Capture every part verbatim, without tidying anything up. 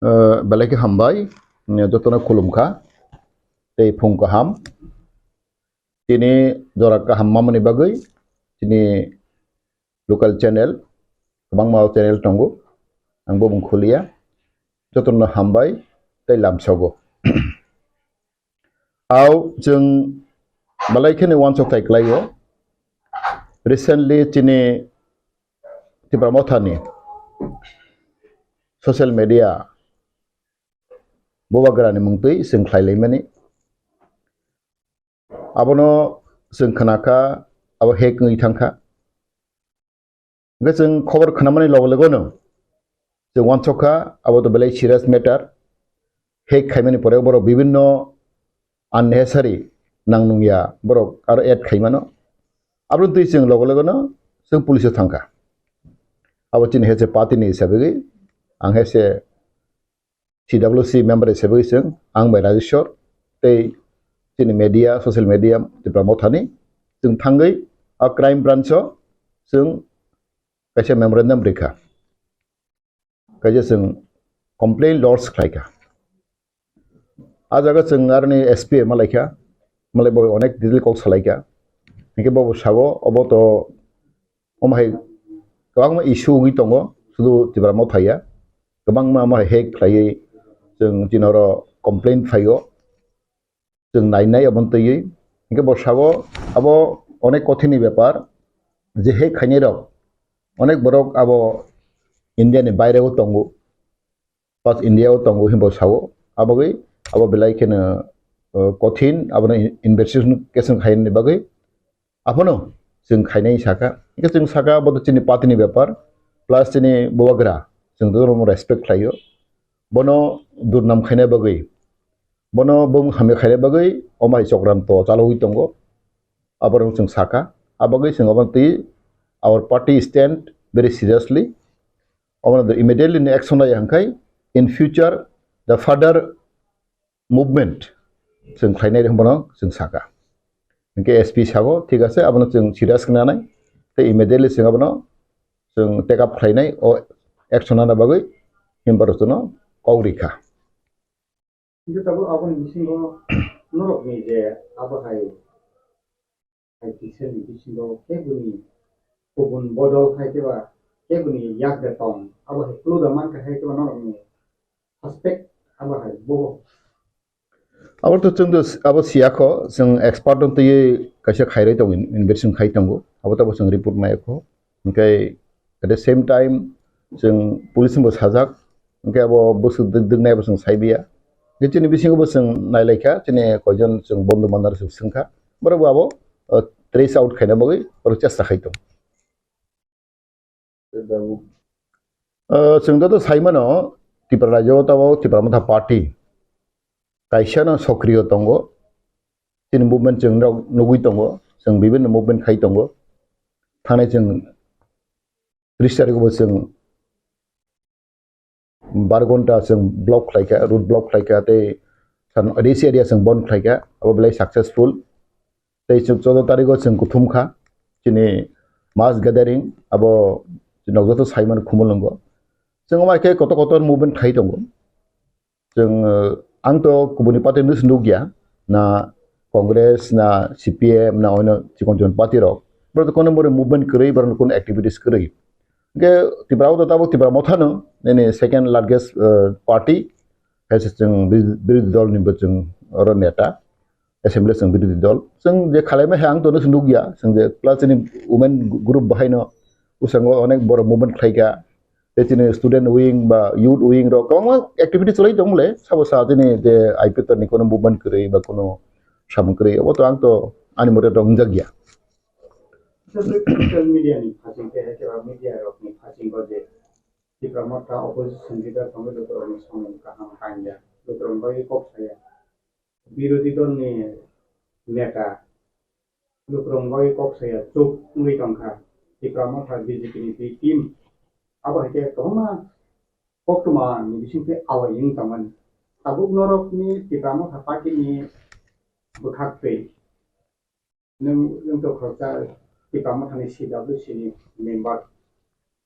Eh, belai khe hambai, eh, jotono khulumkha, tei phung kaham. Tini jora kaham mamani bagwi, tini local channel, kwbangma channel tongo, ang bo mung khuliya. Jotono hambai tei lamsogo. Au chwng belai kheno uansuk thai kwlaio. Recently chini Tipra Mothani social media bubagrani mungtwi chwng khlai laimani. Abono chwng khna kha, abo hack wngwi thang kha. Hwnkhe chwng khobor khnamani logo logono chwng uansuk kha, abo to belai serious matter. Hack khaimani pore borok bibinno unnecessary nang nungya borok aro add khaimano. Aboni twi chwng logo logono chwng police o thang kha. Abo chini hese party ni hisabwi, ang hese C W C member hisabwi chwng, ang bai Rajeshwar tei chini media, social media Tipra Mothani chwng thangwi a crime branch o chwng kaisa memorandum rikha, kaisa chwng complaint lodge khlaikha. A jaga chwng aroni S P malaikha, malai bo onek detail kok salaikha. Hinkhe bo sabo obo to omo hai kwbangma issue wngwi tongo, sudu Tipra Motha ya, kwbangma omo hai hack khlaiwi chwng chini oro complaint phaio, chwng nainai aboni twiwi. Hinkhe bo sabo abo onek kothini bepar, je hack khainai rok onek borok abo India ni baire o tongo, plus India o tongo hinbo sao. Abogwi abo belai kheno, uh, kothin abono in-, investigation khaini bagwi. Abono chwng khainai saka. Hinkhe chwng saka, bo to chini party ni bepar, plus chini bubagra, chwng to respect khlaio. Bono durnam khaina bagwi, bono bumung hamya khaina bagwi omo hai chokranto chalogwi tongo. Aborok chwng saka, abogwi chwng obo twi our party stand very seriously. Obono immediately no action nai hwnkhai in future the further movement chwng khlainai rw bono chwng saka. Hinkhe S P sabo, thik ase, abono chwng serious khe nanai, tei immediately chwng abono chwng take up khlainai, o action nana bagwi himba rw chwngno kok rikha. Hinkhe tabuk aboni bisingo norokni je abo hai, hai kisa ni bisingo keboni kubun bodol hai khe ba keboni yak de tong, abo hai kuluda mankha hai khe ba norokni suspect abo hai bo. Abo to chwng to abo siya kho, chwng expert no twiwi kaisa khairwi tongo, in-, investigation khai tongo, abo tabo chwng report maya kho. Hinkhe at the same time chwng police no bo sajak, hinkhe abo bwswk dwk-, dwknai abo chwng saibiya. Hinkhe chini bisingo bo chwng nailaikha, chini koijon chwng bondhu bandar chwng swngkha, borok bo abo, uh, trace out khaina bagwi borok chesta khai tongo. Uh, chwng joto saimano Tripura rajyo o tabok Tipra Motha Party kaisa no sokriyo tongo, chini movement chwng rok nugwi tongo, chwng bibinno movement khai tongo. Thanai chwng tris tarikh bo chwng bar ghonta chwng block khlaikha, road block khlaikha, tei san-, rest area chwng bon khlaikha, abo belai successful. Tei chwng choudo tarikh o chwng kuthum kha, chini mass gathering, abo chwng joto saimano Khumulwngo. Chwng omo hai khe kotor kotor movement khai tongo. Chwng, uh, ang to kubuni party no se nukya, na Congress, na C P M, na oino chikon chikon party rok. Borok to kono bore movement kwrwi, borok kono activities kwrwi. Hwnkhe Tripura o to tabuk Tipra Motha no, nini second largest, uh, party, hai se chwng biri-, birodhi dol ni bo chwng oro neta. Assembly chwng birodhi dol. Chwng je khalaima hai ang tono se nukya, chwng je plus chini women group bahaino bwskango onek borok movement khlaikha. Tei chini student wing ba youth wing rok kwbangma activity chwlai tongmole, sabo sa chini je I P F ni kono movement kwrwi ba kono samung kwrwi, obo to ang to ani mote to wngjakya. Social media ni phaising tei hai khe media rok ni phaising bo je Tipra Motha opposition leader tongwi lukurokni samung kaham kanya, lukurokni bagwi kok saya. Birodhi dolni neta lukurokni bagwi kok saya chuk wngwi tongkha. Tipra Motha B J P ni B team abo hai khe kwbangma koktwma ni bisingtwi awai wng tongmani. Tabuk norokni Tipra Motha party ni bwkhak twi nwng, nwng to khoroksa Tipra Motha ni C W C ni member.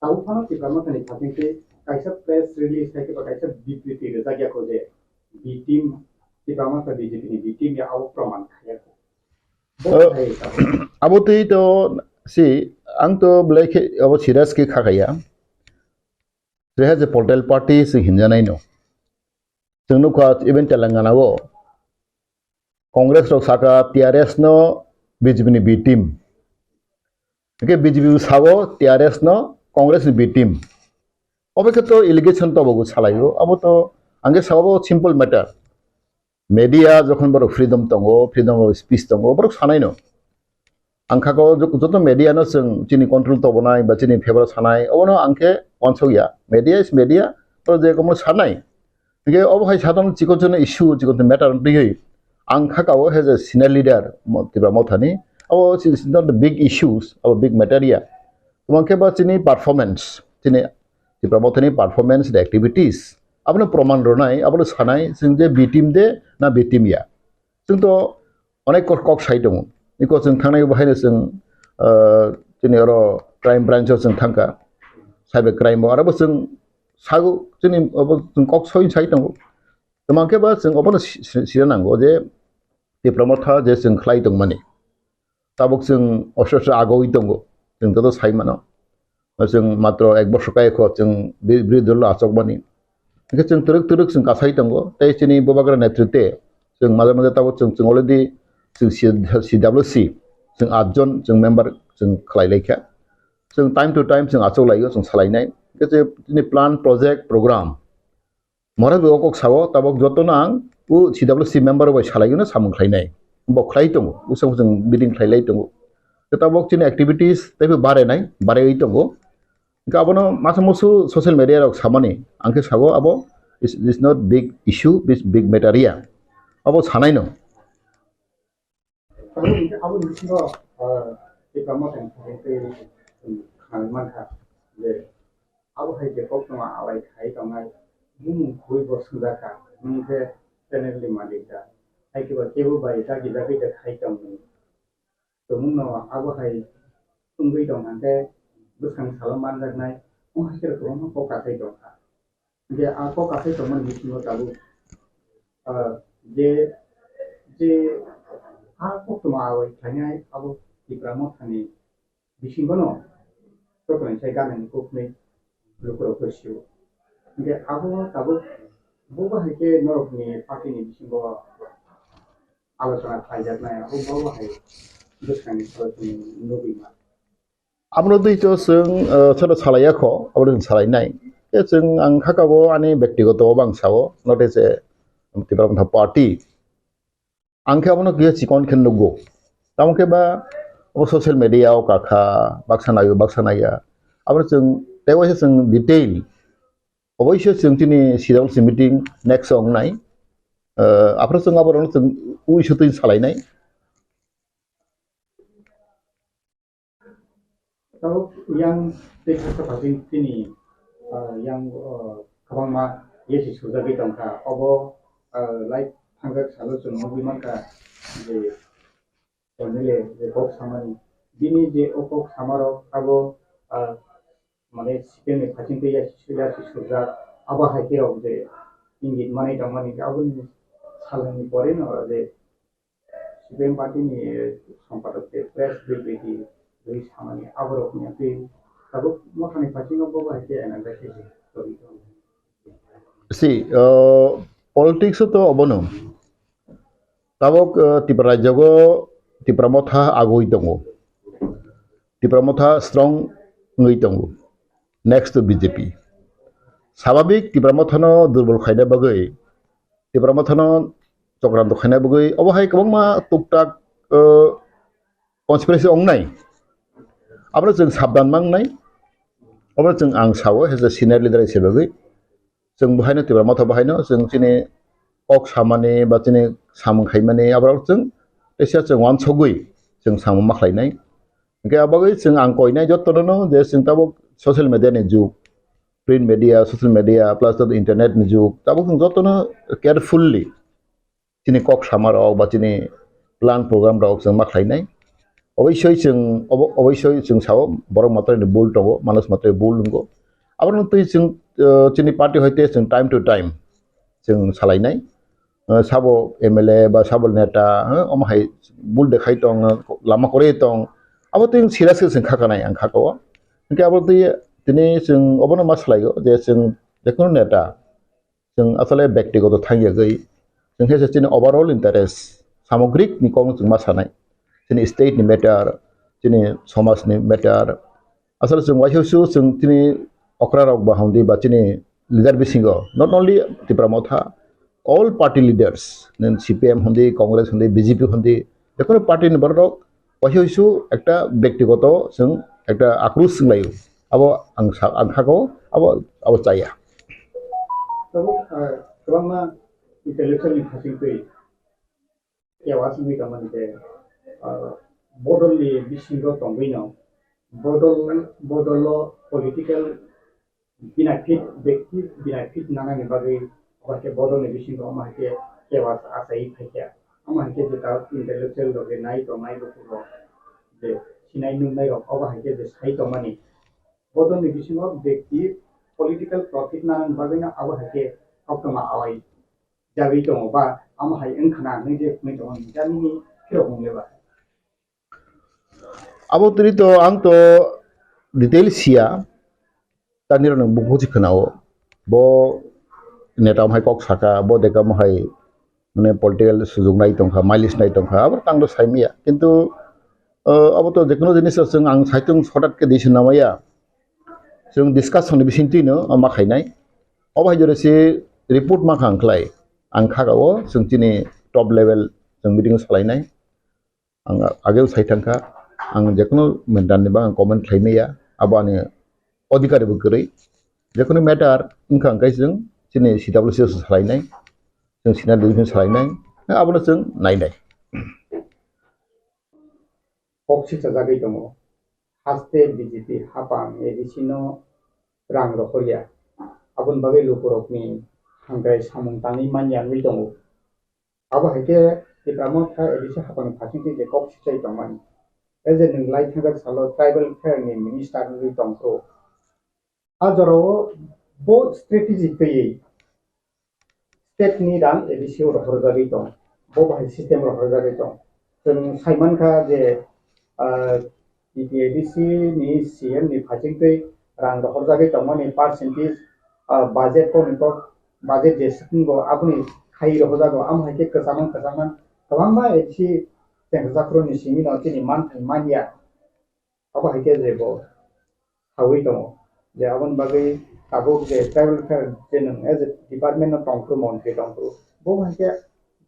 Tabuk phano Tipra Motha ni phaising twi kaisa press release hai khe ba kaisa bibriti rijak ya kho je B team, Tipra Motha B J P ni B team ya abo proman khaiya kho. Bo Oh. Hai tabuk. Abo twi to si ang to belai khe abo serious khe kha kaya. Reha je political party se hinjanai no. Chwng nukha even Telangana o Congress rok saka T R S no B J P ni B team. Hingke B J P bo sao T R S no Congress ni B team. Obo khe to allegation to bogo salaio. Abo to angke sao simple matter. Media jokhon borok freedom tongo, freedom of speech tongo, borok sanai no. Ang kha ko jo-, joto media no chwng chini control tobonai ba chini favor sanai, obono ang khe uansuk ya. Media is media, to je komo sanai. Hingke obo hai sadharon chikon chikon issue, chikon matter twiwi ang kha ka o as a senior leader mo-, Tipra Mothani. Abo is not the big issues, abo big matter ya. Tuma khe ba chini performance, chini Tipra Mothani performance, the activities, abono proman rwnai, abono sanai, chwng je B team de na B team ya. Chwng to onek kok, kok sai tongo. Iko chwng thangnai bo haino chwng, ah, chini oro crime branch o chwng thangkha. Cyber crime o aro bo chwng sago chini obo chwng kok soi sai tongo. Tuma khe ba chwng obono si-, si-, sina nango je Tipra Motha je chwng khlai tongmani. Tabuk chwng oso oso agoi tongo. Chwng joto sai mano. Chwng matro ek bosor kaya kho chwng bi-, birodhi dolo achokmani. Hingke chwng twrwk twrwk chwng kasai tongo. Tei chini bubagra netrite chwng maja maja tabuk chwng, chwng already chwng C-, C W C chwng atjon chwng member chwng khlai laikha. Chwng time to time chwng achuk laio, chwng salainai. Hingke chini plan, project, program Mora bo kok sao, tabok joto no ang u C W C member bai salai no samung khlai nai. Bo khlai tongo, usang usang meeting khlai lai tongo. Tabok chini activities tei bo bare nai, bare oi tongo. Hingke abono masa musu social media rok samani, ang khe sao abo is, is not big issue, big, big matter ya. Abo sanai no. Tabuk hingke aboni bisingo, ah, Tipra Mothani thani tei, um, khnai mankha je abo hai je koktwma alai khai tongnai bumung khurui bo swngjak kha, nwng khe channel ni malik da, hai khe ba kebo bai dagi dagi de khai tongmung. Tongmung no abo hai wngwi tong kha khe bwskang salo manjaknai, wng hai khe kwbangma kok kasai tong kha. Hingke a kok asai tongmani bisingo tabuk, ah, je, je a koktwma awai khlainai abo Tipra Mothani bisingono jotono sai ganani koknwi lukurok sio. Hingke abo tabuk bo bahai khe norokni party ni bisingo alochona khlaijaknai, abo bo bahai bwskangni salo chwng nugwi ma. Abono twi to chwng, eh, soto salai ya kho, abono chwng salai nai. Tei chwng ang kha kabo ani bektigoto o bang sao, not as a Tipra Motha party. Ang khe abono kisa chikon khe nugo. Tamo khe ba abo social media o kakha, baksa naio, baksa naiya. Abono chwng tei waisa chwng detail. Oboisyo chwng chini C W C meeting next o wngnai. Eh, aphuru chwng abono chwng uisu twi salai nai. Tabuk yang tei kha kha phaising chini, ah, yang, ah, kwbangma yesi sujagwi tongkha. Obo, ah, live thangkha salo chwng nugwi mankha je M L A je kok samani. Bini je o kok samarok abo, ah, mane C P M ni phaising twi yasi, yasi sujak. Abo hai khe rok je ingit manwi tongmani aboni salni pore no je C P M party ni sompatok tei press bibriti rwi samani aborok ni twi tabuk Mothani phaising o bo bai khe energy khe tongwi tongo. Si, uh, politics o to obono. Tabuk, uh, Tipra rajyo o Tipra Motha agoi tongo. Tipra Motha strong wngwi tongo. Next to B J P. Swabhabik Tipra Mothano durbol khaina bagwi Tipra Mothano chokranto khaina bagwi obo hai kwbangma tuktak, uh, conspiracy wngnai. Abono chwng sabdan mangnai. Obo chwng ang sao, as a senior leader hisabe bagwi. Chwng bo haino Tipra Motha bo haino chwng chini kok samani ba chini samung khaimani aborok chwng teisa chwng uansugwi chwng samung ma khlainai. Hingke abagwi chwng ang koinai jotono no je chwng tabuk social media ni jug, print media, social media, plus the internet ni jug, tabuk chwng jotono carefully chini kok sama rok ba chini plan program rok chwng ma khlainai. Oboisoi chwng, obo-, oboisoi chwng sao borok matwrwini bul tongo, manush matwrwi bul wngo. Abono twi chwng uh, chini party hoite chwng time to time chwng salainai. Uh, sabo M L A ba sabo neta, uh, omo hai bul dekhai tong, uh, lama kwrwi tong, abo twi serious khe chwng kha kanai ang kha kao. Hwnkhe abo twi tini chwng obono ma salaio je chwng jekono neta chwng asole bektigoto thang yagwi, chwng khe se chini overall interest, samogrik ni kokno chwng ma sanai, chini state ni matter, chini somaj ni matter. Asole chwng waisa su chwng chini okra rok ba hwndi ba chini leader bisingo, not only Tipra Motha, all party leaders, nini C P M hwndi, Congress hwndi, B J P hwndi, jekono party ni borok rok waisa su ekta bektigoto chwng ekta akrus chwng laio. Abo ang sa-, ang kha kao, abo, abo chaya. Tabuk, ah, kwbangma intellectual ni khachingtwi kewa simi tongmani tei, ah, bodol ni bisingo tongwi no, bodol, bodol o political benefit, bekti benefit nanani bagwi, obo hai khe bodol ni bisingo omo hai khe kewa achai phaikha. Omo hai khe jeta intellectual rok je nai tongnai bukhuk rok je sinai nuknai rok obo hai khe je sai tongmani. Bodol ni bisingo bekti political profit nanani bagwi no abo hai khe koktwma awai jagwi tongo ba amo hai wngkhana hinwi je hwnwi tongo nini jani ni phirok wng le ba. Abo twi to ang to detail siya, tani rok nang buku si khwnao, bo neta hai kok saka, bo deka mo hai mane political sujung nai tongkha, mileage nai tongkha, abo tang do sai miya. Kintu, eh, abo to jekono jinis chwng ang saitung sotat khe dei se namaya, chwng discussion ni bising twi no ma khainai. Obo hai jora se report ma kha ang khlai, ang kha kao chwng chini top level chwng meeting salainai. Ang ageo sai thangkha, ang jekono matter ni bagwi ang comment khlai maya, abo ani odhikar bo kwrwi. Jekono matter wngkha hwnkhe chwng chini C W C o salainai, chwng senior division salainai, abono chwng nainai. Kok sichajagwi tongo, haste B J P hapang A D C no rang rohorya, aboni bagwi lukurokni hamkrai samung tangwi manya wngwi tongo. Abo hai khe Tipra Motha A D C hapangni phasingtwi je kok sichai tongmani. Tei je nwng lai thangjak salo tribal affair ni minister wngwi tongphuru. A jorao bo strategy twiwi state ni rang A D C o rohorjagwi tong. Bo bahai system rohorjagwi tong. Chwng saimankha je, ah, T T A D C ni C M ni phasingtwi rang rohorjagwi tongmani percentage, ah, budget kokni kok, budget je swkwngo aboni khai rohorjago, amo hai khe kwchangma kwchangma kwbangma A D C chengsakrokni simi no chini manthai manya. Abo hai khe je bo saui tongo je aboni bagwi tabuk je tribal affair je nwng as a department no tongphuru, montri tongphuru, bo hai khe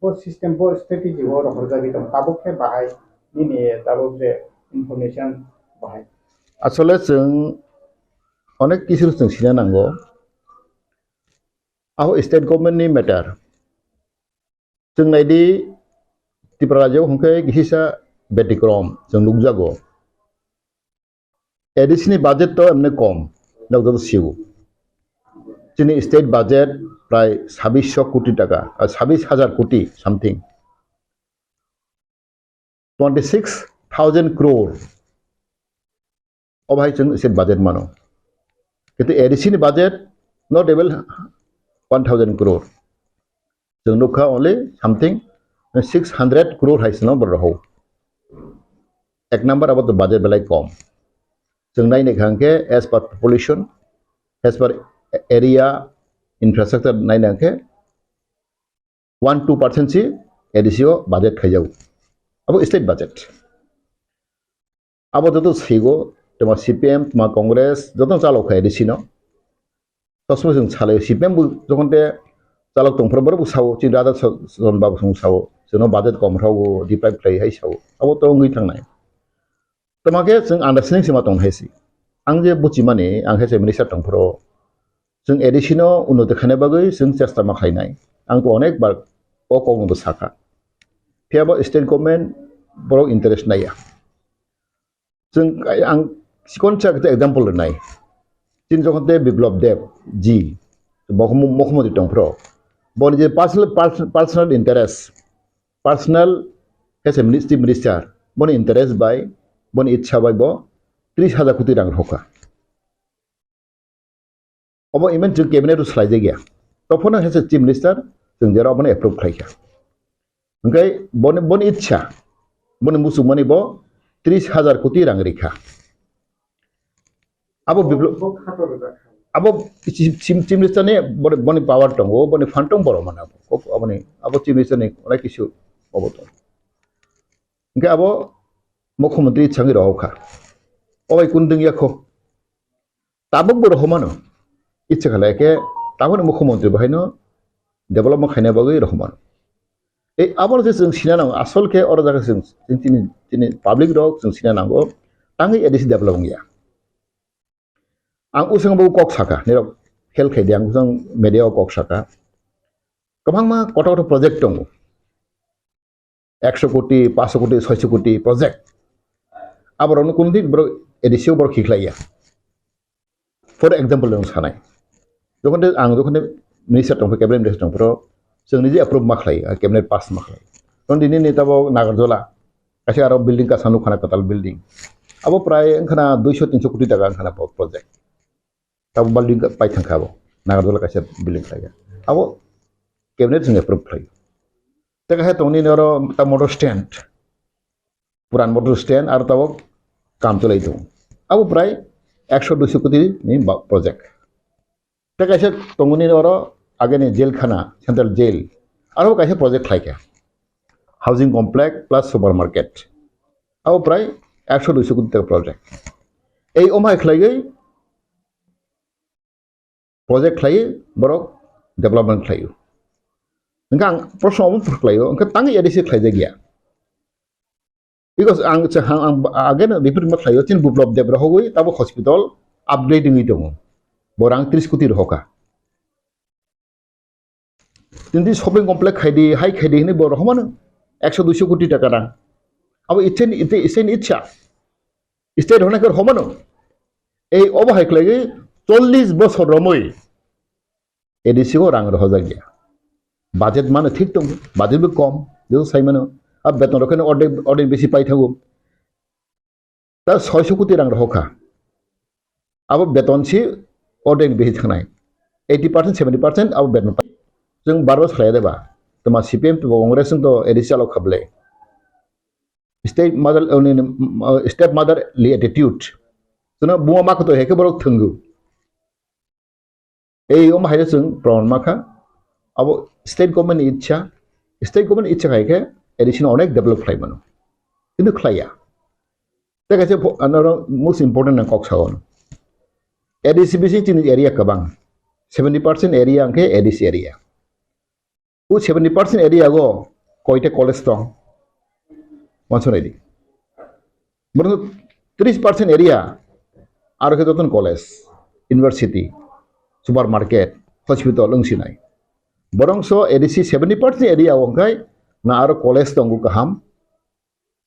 bo system, bo strategy o rohorjagwi tongo. Tabuk khe bahai nini tabuk je information bahai. Asole chwng onek kisu chwng sina nango. Abo state government ni matter. Chwng naidi Tripura rajyo hwnkhe kisa betikrom chwng nukjago. A D C ni budget to emne kom, nok joto siu. Chini state budget prai sabbish koti taka, ah, sabbish hajar koti something. Twenty six thousand crore. O bahai chwng state budget mano. Kintu A D C ni budget not even one thousand crore. Chwng nukha only something six hundred crore hai sino borok. Ek number abo to budget belai kom. Chwng nai naikha hwnkhe as per population, as per area, infrastructure nai naikhe one two percent si A D C o budget khaijago. Abo state budget. Abo joto swigo, toma C P M, toma Congress, joto chalok kha A D C no. Sosmo chwng salai, C P M bo jokhon te chalok tongphuru borok bo sao, chini Radha Ch-, Chondra Babu song sao, chwngno budget kom rwgo, deprive khlai hai sao. Abo to wngwi thangnai. Toma khe chwng understanding se ma tong hai se. Ang je buchimani, ang khe se minister tongphuru, chwng A D C no unnoti khaina bagwi chwng chesta ma khlainai. Ang to onek bar o kokno bo sakha. Phiya bo state government borok interest naiya. Chwng ang chikon sa khe example rwnai. Chini jokhon te Biplab Deb ji, bo mukhyamantri tongphuru. Boni je personal, pers-, personal interest, personal as a mini-, chief minister, boni interest bai, boni ichha bai bo tris hajar koti rang rokha. Obo even chwng cabinet o swlaijakya. Tophono hese chief minister chwng jera obono approve khlaikha. Hwnkhe boni, boni itsa, boni muchungmani bo tris hajar koti rang rikha. Abo biplo-, abo chief, chief, chief minister ni boni, boni power tongo, boni fund tong borok mano abo. Kok aboni, abo chief minister ni onek kisu obo tong. Hwnkhe abo mukhyamantri itsa wngwi rohorkha. Obai kun dwngya kho. Tabuk bo rohormano. Itsa khala khe tabukni mukhyamantri bo haino development khaina bagwi rohormano. Ei abo je chwng sina nango, asol khe oro jaga chwng chini, chini public rok chwng sina nango, tangwi A D C develop wngya. Ang usang bo kok saka, nirok hel khai di, ang usang media o kok saka. Kwbangma kotor kotor project tongo. Ekso koti, paanso koti, soiso koti project. Aborokno kunu din borok A D C o borok khiklaiya. For example, ang sanai. Jokhon de, ang jokhon de minister tongphai, cabinet minister tongphai, chwng niji approve ma khlai, ah, cabinet pass ma khlai. Tong dini ni tabo Nagarjola, kaisa aro building kasa nukhana kwtal building. Abo prai wngkhana duiso tinso koti taka wngkhana bo project. Tabo building pai thangkha abo. Nagarjola kaisa building khlai. Abo cabinet chwng approve khlai. Tei kaisa tongni oro ta motor stand. Puran motor stand aro tabok kam cholai tongo. Abo prai ekso duiso koti ni ba-, project. Tei kaisa tongoni oro ageni jail khana, central jail. Aro kaisa project khlaikha. Housing complex plus supermarket. Abo prai ekso duiso koti taka project. Ei omhai khlaigwi project khlai, borok development khlai. Hwnkhe ang proshno omo khlaio, hwnkhe tangwi A D C khlaijakya. Because ang, ang, ang again repeat ma khlaio, chini Biplab Deb rohogwi tabo hospital upgrade wngwi tongo. Bo rang tris koti rohokha. Tini shopping complex khaidi, hai khaidi hinwi bo rohormano ekso duiso koti taka rang. Abo itsen, itse, itsen itsa. State honai khe rohormano. Ei obo hai khlaigwi chollish bosor romwi A D C o rang rohorjakya. Budget mano thik tongo, budget bo kom, jebo sai mano. A beton rok khe ordek, ordek besi pai thango. Ta soiso koti rang rohorkha. Abo beton si ordek besi thangnai. Eighty percent, seventy percent abo beton pai. Chwng bar bar salai deba. Toma C P M to Congress to A D C alok khable. State mother, uh, ni, ni, uh, step motherly attitude. Chwngno buma ma kwtwi hai khe borok thwngo. Ei omo hai chwng proman ma kha. Abo state government ni itsa, state government itsa khai khe A D C no onek develop khlai mano. Kintu khlaiya. Tei kaisa pho-, ano oro most important na kok sao. A D C bising chini area kwbang. Seventy percent area hwnkhe A D C area. O seventy percent area o koita college tong? Wansuk nai di. Borok tris percent area aro khe jotono college, university, supermarket, hospital wng sinai. Borok so A D C seventy percent area o hwnkhe na aro college tongo kaham,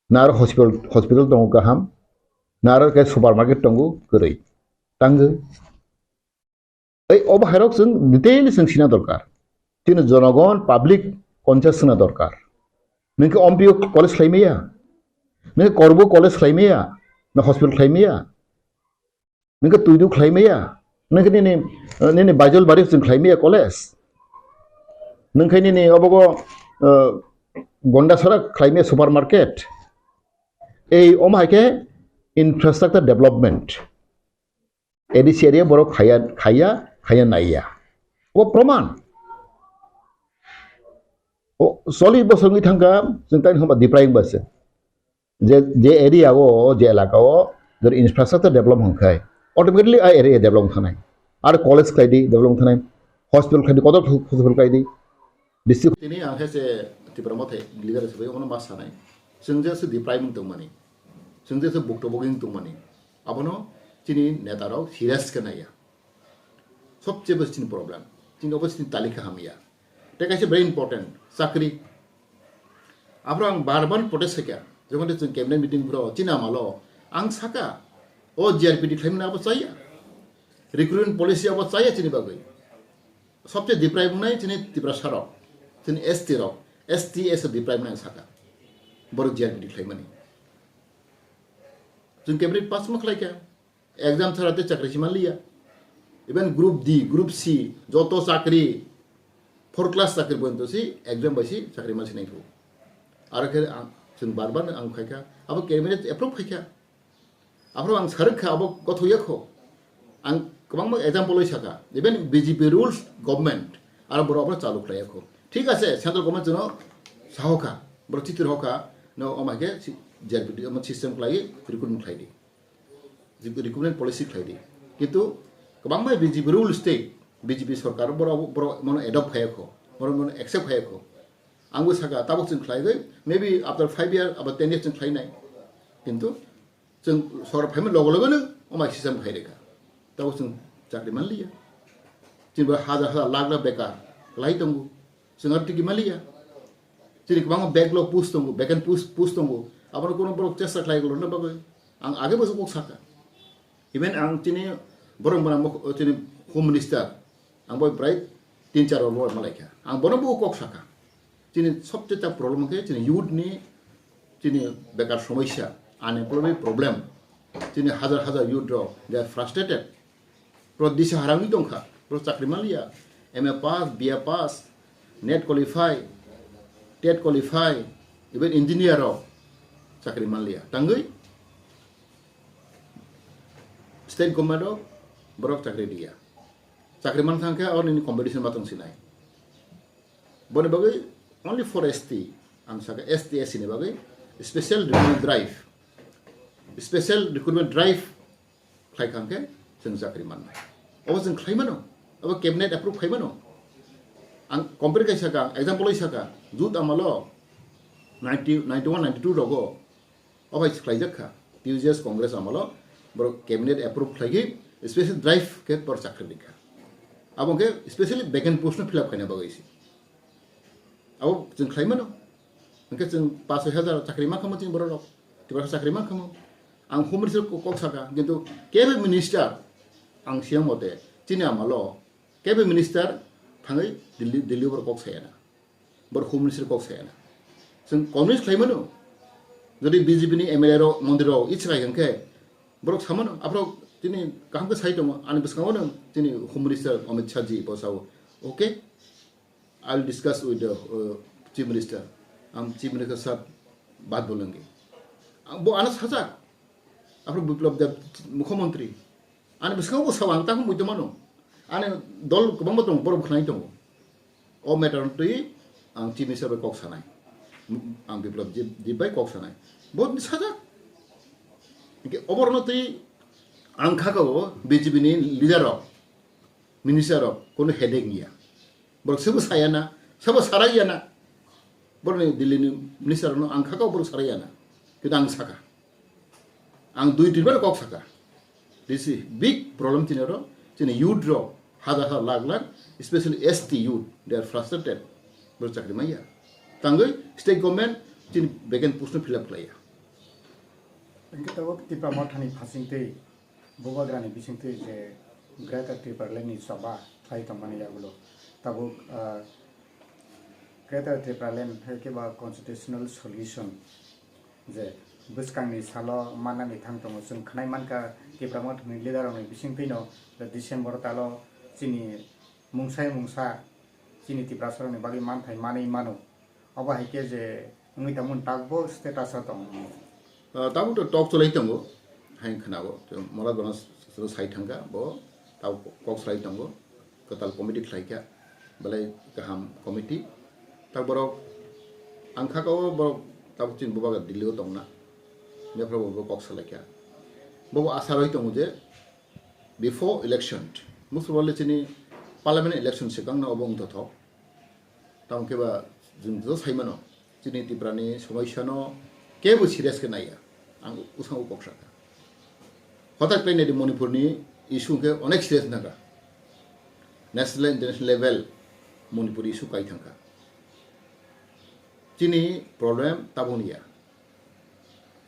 na aro hospital, hospital tongo kaham, na aro khe supermarket tongo kwrwi. Tangwi. Ei obo hairok chwng detail chwng sina dorkar. Chini jonogon public conscious wngna dorkar. Nwng khe Ompi o college khlai maya? Nwng khe Korbo college khlai maya? Na hospital khlai maya? Nwng khe Tuidu khlai maya? Nwng khe nini, nini Baijalbari chwng khlai maya college? Nwng khe nini obogo, uh, Gondasara khlai maya supermarket? Ei omo hai khe infrastructure development. A D C area borok khaya, khaya, khaya naiya. O proman. O chollish bosor wngwi thangkha, chwng taini hwnba Diprai wngba se. Je, je area o, je elaka o, jodi infrastructure develop hwnkhai, automatically a area develop thangkhnai. Ar college khlai di, develop thangkhnai. Hospital khlai di, kotor hospital khlai di. District. Tini ang khe se Tipra Motha leader se bai omono ma sanai. Chwng je se Diprai mung tongmani. Chwng je se bukto boging tongmani. Abono chini neta rok serious khe naiya. Sobse bes chini problem. Chini obo chini talika hamya. Tei kaisa very important, chakri. Aphuru ang bar bar protest khaikha. Jokhon de chwng cabinet meeting phuru chini amalo ang saka, o G R P D khlaimani abo chaya. Recruitment policy abo chaya chini bagwi. Sobse Diprai wngnai chini Tiprasa rok, chini S T rok, S T S Diprai wngnai saka. Borok G R P D khlaimani. Chwng cabinet pass ma khlaikha. Exam chara tei chakri si manliya. Even group D, group C, joto chakri, four class chakri porjonto si exam bai si chakri man sinai phu. Aro khe ang, chwng bar bar ang khaikha, abo cabinet approve khaikha. Aphuru ang sarwk kha, abo gothoya kho. Ang kwbangma example oi sakha, even B J P rules government, aro borok aphuru chalu khlaiya kho. Thik ase, central government chwngno sahokha, borok chitir hokha, no, omo hai khe si-, J R P D omo system khlai, recruitment khlai di. Recruitment policy khlai di. Kintu kwbangma B J P rules tei B J P sarkar borok, borok mono adopt khaiya kho, borok mono accept khaiya kho. Ang bo sakha, tabuk chwng khlai gwi, maybe after five year, abo ten years chwng khlai nai. Kintu chwng sorkar phaima logo logo no omo hai system khai rikha. Tabuk chwng chakri man liya. Chini bo hajar hajar lakh lakh bekar lai tongo. Chwng aro tiki man liya. Chini kwbangma backlog post tongo, vacant post, post tongo. Abono kono borok chesta khlai golna bagwi. Ang age bo kok sakha. Even ang chini borok mwnang mok-, chini Home Minister, ang bai prai tin char rok malai kha. Ang bono bo kok sakha. Chini sobse ta problem khe chini youth ni chini bekar somosya, unemployment problem. Chini hajar hajar youth rok, they are frustrated. Pro disa harangwi tongkha, pro chakri maliya. M A pass, B A pass, net qualify, tet qualify, even engineer rok chakri manliya. Tangwi state government o borok chakri diya. Chakri man thang khe oro nini competition ma tong sinai. Boni bagwi only for S T, ang saka S T S C ni bagwi special recruitment drive, special recruitment drive khlai kha hwnkhe chwng chakri mannai. Obo chwng khlai mano, obo cabinet approve khai mano. Ang compare khai saka, example oi saka, jut amalo ninety, ninety-one, ninety-two rogo, o bai khlaijak kha, T U J S Congress amalo, borok cabinet approve khlai khe special drive khe por chakri rikha. Abo hwnkhe specially vacant post no fill up khaina bagwi se. Abo chwng khlai mano. Hwnkhe chwng pash soi hajar chakri ma khamo chini borok rok. Tiprasa chakri ma khamo. Ang Home Minister kok, kok saka, kintu kebo minister ang siyang mote chini amalo kebo minister thangwi Delhi, Delhi borok kok sayana. Borok Home Minister kok sayana. Chwng convince khlai mano. Jodi B J P ni M L A rok, montri rok ichwrai hwnkhe borok samano, aphro chini kaham khe sai tongo. Ani bwskango no chini Home Minister Amit Shah ji bo sao, "Okay, I will discuss with the, uh, Chief Minister. Ang Chief Minister sir baat bolenge." Ang bo ano sajak. Aphro Biplab Deb mukhyamantri. Ani bwskango bo sao ang takhum buito mano. Ani dol kwbangma tongo, borok khwnai tongo. O matter twi ang Chief Minister bai kok sanai. Ang Biplab Deb, Deb bai kok sanai. Bo tini sajak. Hwnkhe oborno twi ang kha kabo B J P ni leader rok, minister rok, kono headache niya. Borok sabo sayana, sabo saraiyana. Borokni Delhi ni minister rokno ang kha kabo borok saraiyana. Kintu ang sakha. Ang dui tin bar kok saka. This is big problem chini oro. Chini youth rok hajar hajar lakh lakh, especially S T youth, they are frustrated. Boro chakri maya. Tangwi state government chini vacant post no fill up khlaiya. Hwnkhe tabuk Tipra Mothani phasingtwi, Bubagrani bisingtwi je Greater Tipraland ni choba khlai tongmani yagulo tabuk, ah, Greater Tipraland hai khe ba constitutional solution je bwskangni salo mannani thang tongo. Chwng khwnai mankha Tipra Mothani leader rokni bisingtwino December talo chini mungsa mungsa chini Tiprasa rokni bagwi manthai manwi mano. Obo hai khe je wngwi tongmani takbo status o tongo. Ah, tabuk to talk cholai tongo, hai khwnao. Mola bono sai thangkha, bo tabuk kok salai tongo. Kwtal committee khlai kha, belai kaham committee. Tak borok ang kha kabo borok tabuk chini bubagra Delhi o tongna, bepra bo kok salai kha. Bo asa roi tongo je before election, most probably chini parliament election swkang no obo wng tongthok. Tamo khe ba chwng joto sai mano, chini Tripura ni somosya no kebo serious khe naiya. Ang bwskango kok sakha. Hothai khlai naidi Manipur ni issue khe onek serious nangkha. National, international level Manipur issue kai thangkha. Chini problem tabuk niya.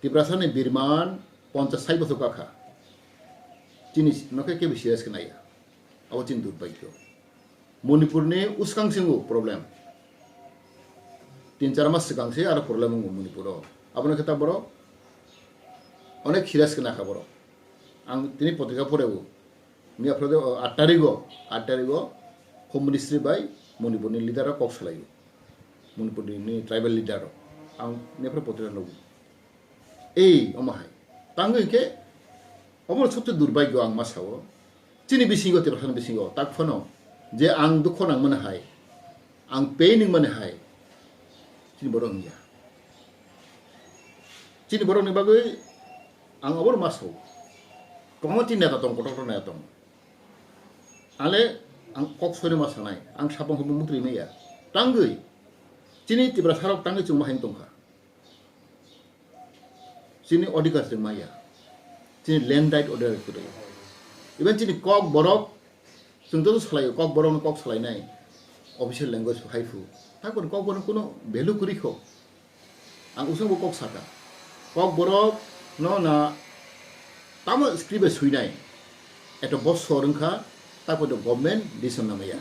Tiprasa ni birman ponchas sai bochor kakha. Chini no khe kebo serious khe naiya. Abo chini durbhagyo. Manipur ni uskang singo problem. Tin char mas swkang se aro problem wngo Manipur o. Abono khe ta borok onek serious khe nakha borok. Ang tini potrika porebo. Miya phro de, o, aat tarigo, aat tarigo Home Ministry bai Manipurni leader rok kok salaio. Manipurni tribal leader rok. Ang miya phro potrika nugo. Ei, omo hai. Tangwi khe, omo sobse durbagyo ang ma sao. Chini bisingo, Tiprasani bisingo, tak phano je ang dukho nang mani hai, ang pain wng mani hai, chini borok wngya. Chini borokni bagwi ang obono ma sao. Kwbangma chini neta tong, kotor kotor neta tong. Ale ang kok soino ma sanai, ang sapang hopung mukri maya. Tangwi, chini Tiprasarok tangwi chwngma hai tongkha. Chini odhikar chwng maya. Chini land right order kwrwi. Even chini kok borok, chwng joto salaio, kok borokno kok salainai official language hai phu. Takoni kok borok kuno value kwrwi kho. Ang usang bo kok saka. Kok borok no na tamo script bai suinai. Eto bosor wngkha, takoni government decision namaya.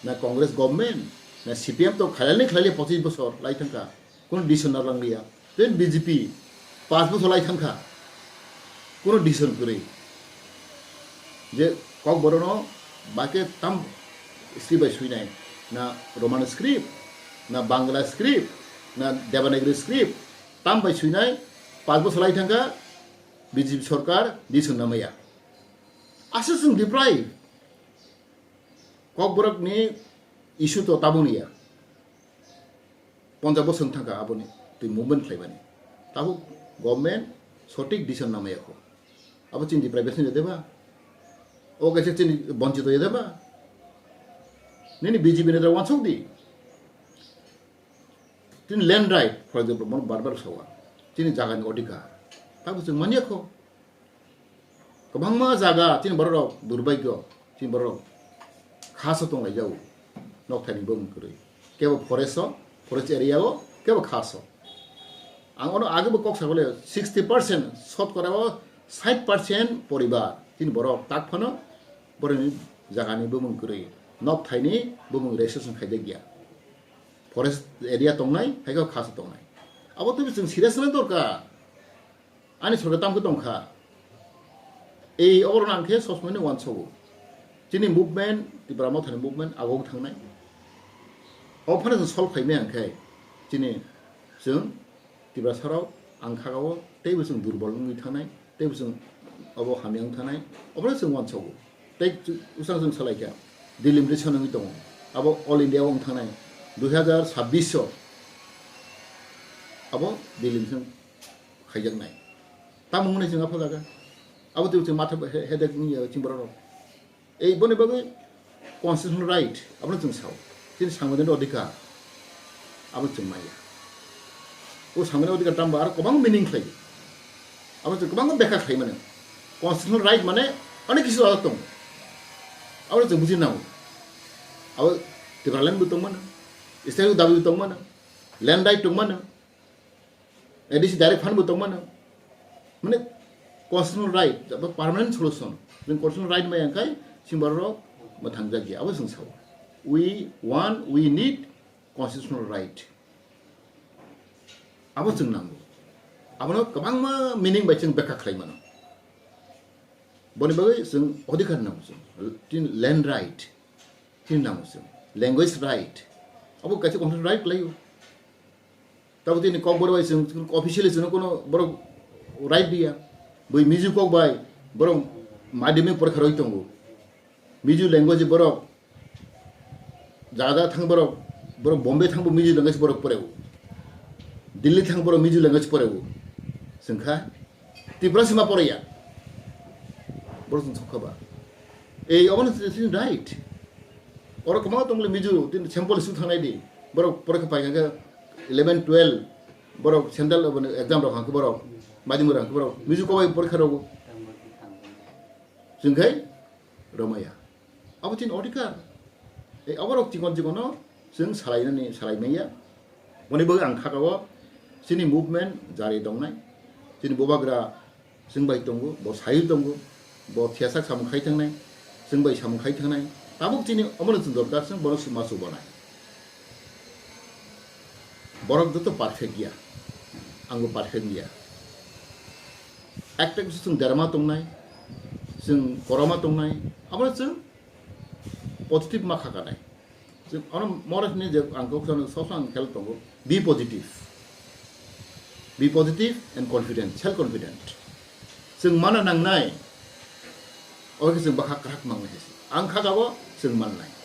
Na Congress government, na C P M to khailani khailani pochis bosor lai thangkha. Kuno decision narlangliya. Then B J P pas bosor lai thangkha. Kuno decision kwrwi. Je kok borokno bake tam script bai suinai. Na Roman script, na Bangla script, na Devanagari script. Tam bai suinai pas bosor lai thangkha B J P sorkar decision namaya. Aswk chwng deprive. Kokborokni issue to tabukni ya. Ponchas bosor wng thangkha aboni twi movement khlaimani. Tabuk government sothik decision namaya kho. Abo chini deprivation ya deba? O kaisa chini bonchito ya deba? Nini B J P ni da wansuk di. Chini land right, for example, bono bar bar sawa. Chini jagani odhikar. Tabuk chwng manya kho. Kwbangma jaga chini borok rok durbagyo, chini borok rok khaso tonglaijao, nokthaini bumung kwrwi. Kebo forest o, forest area o, kebo khaso. Ang ono age bo kok sakole sixty percent, sotkora o sait percent poribar chini borok tak phano borokni jagani bumung kwrwi, nokthaini bumung registration khaijakya. Forest area tongnai, hai khe khaso tongnai. Abo twi chwng serious wngna dorkar. Ani sorkar tamkhe tongkha. Ei oborok nang khe sosmani wansogo. Chini movement, Tipra Mothani movement agok thangnai. O phano chwng solve khaimai ang khe chini chwng Tiprasarok ang khagao teibo chwng durbol wngwi thangnai, teibo chwng obo hamya wng thangnai, obono chwng wansogo. Tei usang chwng salaikha, delimitation wngwi tongo. Abo All India o wng thangnai dui hazar sabbish o abo delimitation khaijaknai. Tamo hwnwi chwng apha jaga. Abo twi chwng matha he-, headache wngya chini borok rok. Ei boni bagwi constitutional right, abono chwng sao. Chini sangbidhanni odhikar, abono chwng maya. O sangbidhanni odhikar tamo aro kwbang meaning khlai. Abono chwng kwbangma bekha khlai mano. Constitutional right mane onek kisu alak tongo. Abono chwng buji nango. Abo Tipraland bo tong mano, state dabi bo tong mano, land right tong mano. A D C direct fund bo tong mano. Mane constitutional right, abo permanent solution. Chwng constitutional right maya khai chini borok rok mwthangjakya. Abo chwng sao. We want, we need constitutional right. Abo chwng nango. Abono kwbangma meaning bai chwng bekha khlai mano. Boni bagwi chwng odhikar nango chwng. Chini land right. Chini nango chwng. Language right. Abo kaisa constitutional right khlaio. Tabuk tini Kokborok bai chwng officially chwngno kono borok right diya. Bui Mizo kok bai borok madhyamik porikha roi tongo. Mizo language borok jaga jaga thang borok, borok Bombay thangbo Mizo language borok poreo. Delhi thang borok Mizo language poreo. Chwngkha Tripura sima poraiya. Borok chwng sokha ba. Ei obono chini right. Oro kwbangma tongmani Mizo, tini sample su thangnai di. Borok porikha paikha khe eleven, twelve, borok central obono exam rok hangkhe borok, madhyamik rok hangkhe borok, Mizo kobai porikha rogo. Chwng khai romaya. Abo chini odhikar. Ei oborok chikon chikono chwng salainani, salaimaya. Boni bagwi ang khakao chini movement jari tongnai. Chini bubagra chwng bai tongo, bo saiwi tongo, bo phiyasak samung khai thangnai, chwng bai samung khai thangnai. Tabuk chini omono chwng dorkar, chwng bono suma chubanai. Borok joto perfect ya, angbo perfect ya. Ekta kisu chwng derma tongnai, Chwng koroma tongnai, abo chwng positive ma khakanai. Chwng ano more ni je ang kok sano sob ang khel tongo, be positive. Be positive and confident, self confident. Chwng mana nangnai, oke chwng bakha krak mangnai hai se. Ang khakabo chwng mannai.